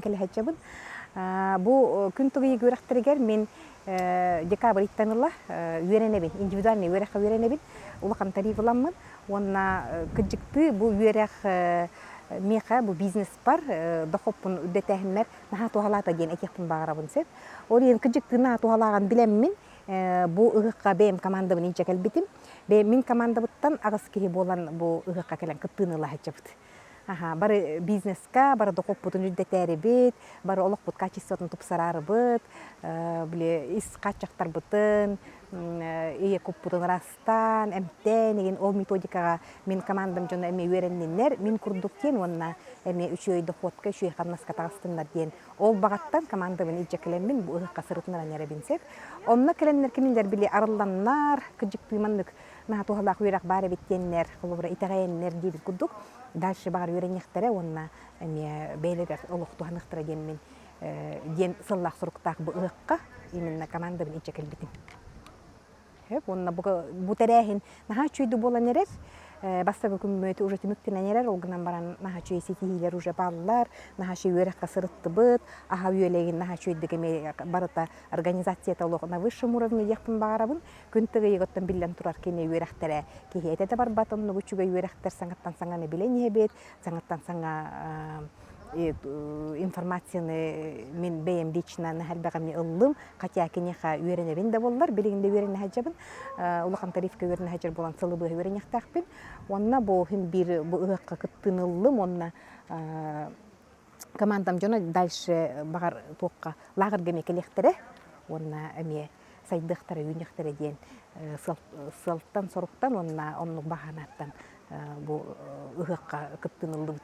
Кэлэһэччэбин. Бу күн тугуйа үөрэхтэригэр мин декабрь ыйтан ыла үөрэнэбин, индивидуальный үөрэххэ үөрэнэбин, улахан тариф ыламмын уонна кырдьыктыы бу үөрэх миэхэ бу бизнеспар дохуоппун үрдэтээһиммэр наһаа туһалаата диэн этиэхпин баҕарабын сөп. Ол иһин кырдьыктыы наһаа туһалааҕын билэммин бу ыһыахха бэйэм командабын илдьэ кэлбитим. Бэйэм мин командабыттан аҕыс киһи буолан бу ыһыахха кэлэн кыттыыны ыла сылдьабыт. Аха, бары бизнеска, бары дохуоппутун үрдэтээрибит, бары олохпут качествотын тупсараарыбыт, били ис хааччахтарбытын, ийэ куппутун ырастаан, эмтээн игин ол методикаҕа мин командам дьоно эмиэ үөрэнниннэр, мин курдук диэн уонна эмиэ үчүгэй дохуотка, үчүгэй хамнаска таҕыстыннар диэн ол баҕаттан командабын илдьэ кэлэммин бу ыһыахха сырытыннаран эрэбин сөп. Онно кэлэннэр кинилэр били арылланнар, кырдьыктыы маннык наһаа туһалаах үөрэх баар эбит диэннэр, холобура итэҕэйэннэр диэбит курдук, дальше баҕар үөрэниэхтэрэ уонна эмиэ бэйэлэригэр олох туһаныахтара диэммин диэн сыллаах соруктаах бу ыһыахха именно командабын илдьэ кэлбитим. Уонна бу тэрээһин наһаа үчүгэй буолан эрэр. Бастакы күммүт уже түмүктэнэн эрэр, ол гынан баран наһаа үчүгэй ситиһиилэр уже бааллар, наһаа үчүгэй үөрэххэ сырыттыбыт, аһа үөлэгин наһаа үчүгэйдик эмиэ барыта организацията олох на высшем уровне диэхпин баҕарабын. Күн тыгыйыгыттан биллэн турар кини үөрэхтэрэ киһи этэ да барбат оннук үчүгэй үөрэхтэр саҥаттан саҥаны билэн иһэбит, саҥаттан саҥа информацияны мин бэйэм лично наһаа элбэх эмиэ ыллым, хотя киниэхэ үөрэнэбин да буоллар, билигин да үөрэнэ сылдьабын, улахан тарифка үөрэнэ сылдьар буолан сылы быһа үөрэниэхтээхпин. Уонна бу иһин биир бу ыһыахха кыттыыны ыллым уонна командам дьоно дальше баҕар туохха лааҕырга эмиэ кэлиэхтэрэ уонна эмиэ сайдыахтара, үүнүөхтэрэ диэн сыалтан, соруктан уонна оннук баһаанаттан бу ыһыахха кыттыыны ыллыбыт.